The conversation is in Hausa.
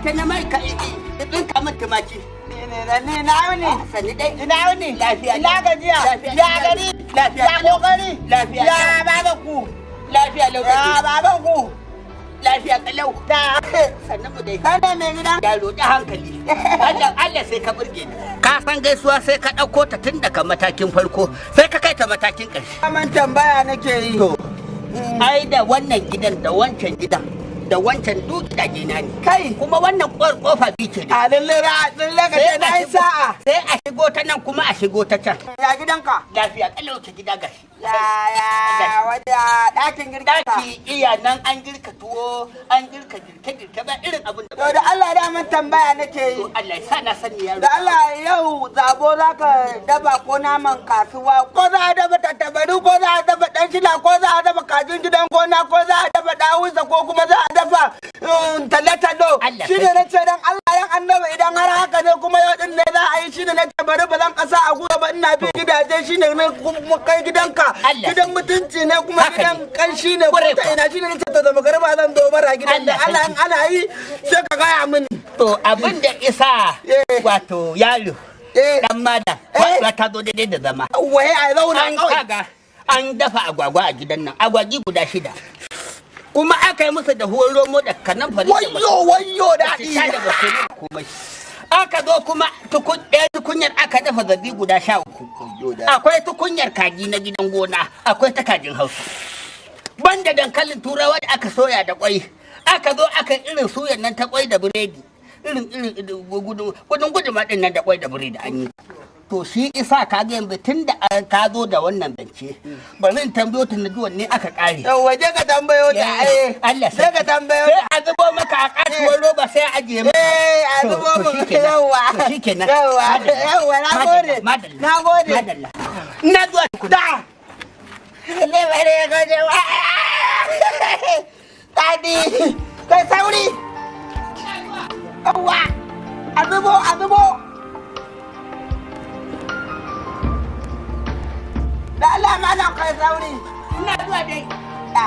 ta na mai ka ɗinka min tumaki. Ni na wuni. Sani dai. Ina wuni. Lafiya. Ina gajiya. Lafiya. Ya gari. Lafiya. Ya kokari. Lafiya. Ya baban ku. Lafiya lau. Ya baban ku. Lafiya kalau. Da. Sannu mu dai. Kai ne mai gida. Yaro da hankali. Allah Allah, sai ka burge ni. Ka san gaisuwa, sai ka ɗauko ta tun daga matakin farko sai ka kai ta matakin ƙarshe. Kaman tambaya nake yi. To, ai da wannan gidan da wancan gidan da wancan duk gidaje na ne. Kai. Kuma wannan kofa biyu ce da. A lalle lalle ka ce na yi sa'a. Sai a shigo ta nan kuma a shigo ta can. Ya gidanka? Lafiya kalau ta gida gashi. Ya ya wadda ɗakin girka. Daki iya nan, an girka tuwo, an girka girke-girke, ba irin abin da To, da Allah da man tambaya nake yi. To, Allah ya sa na sani, yaro. Da Allah, yau zabo za ka dafa ko naman kasuwa, ko za a dafa tattabaru, ko za a dafa ɗan shila, ko za a dafa kajin gidan gona, ko za a dafa ɗawunsa, ko kuma za a dafa talo-talo? Allah Shi ne na ce dan Allah yan annaba, idan har haka ne kuma yau din ne za a yi, shi ne na ce bari ba zan kasa a gwiwa ba, ina bi gidaje, shi ne na kuma kai gidanka. Allah. Gidan mutunci ne kuma Haka ne. gidan kanshi ne ko Kwarai ta kuwa. ina, shi ne na ce to da magariba zan zo bara gidan da Allah Allah in ana yi sai ka gaya mini. To, abin da isa wato yaro dan malam ta zo daidai da zama. Waye a zauna An kawai. kaga an dafa agwagwa a gidan nan, agwagi guda shida. Kuma aka yi musu da huwar romo da kanan fari da Wayyo wayyo, daɗi. da da barkono da komai. Aka zo kuma tukun ɗaya tukunyar aka dafa zabi guda 13. Akwai tukunyar kaji na gidan gona, akwai ta kajin Hausa. Banda dankalin Turawa da aka soya da kwai. Aka zo aka yi irin suyan nan ta kwai da biredi. Irin irin gudun gudun gudun din nan da kwai da biredi an yi. To, shi isa ka ga yanzu tun da ka zo da wannan zance, bari in tambayo ta na ne aka kare. Yau waje ka tambayo ta eh. Allah. Sai ka tambayo Sai ta. a zubo maka a katuwar roba sai a ajiye maka. Eh, a To, zubo to mun. shikenan. Yawwa. To shikenan. Yawwa. Madalla. Yawwa, na gode. Madalla. Na gode. Madalla. Ina zuwa tukuna. Da. Ne bare ka je wa. Dadi. Kai sauri. Yawwa. A zubo, a zubo. Da Allah malam, kai sauri. Ina zuwa dai. Da.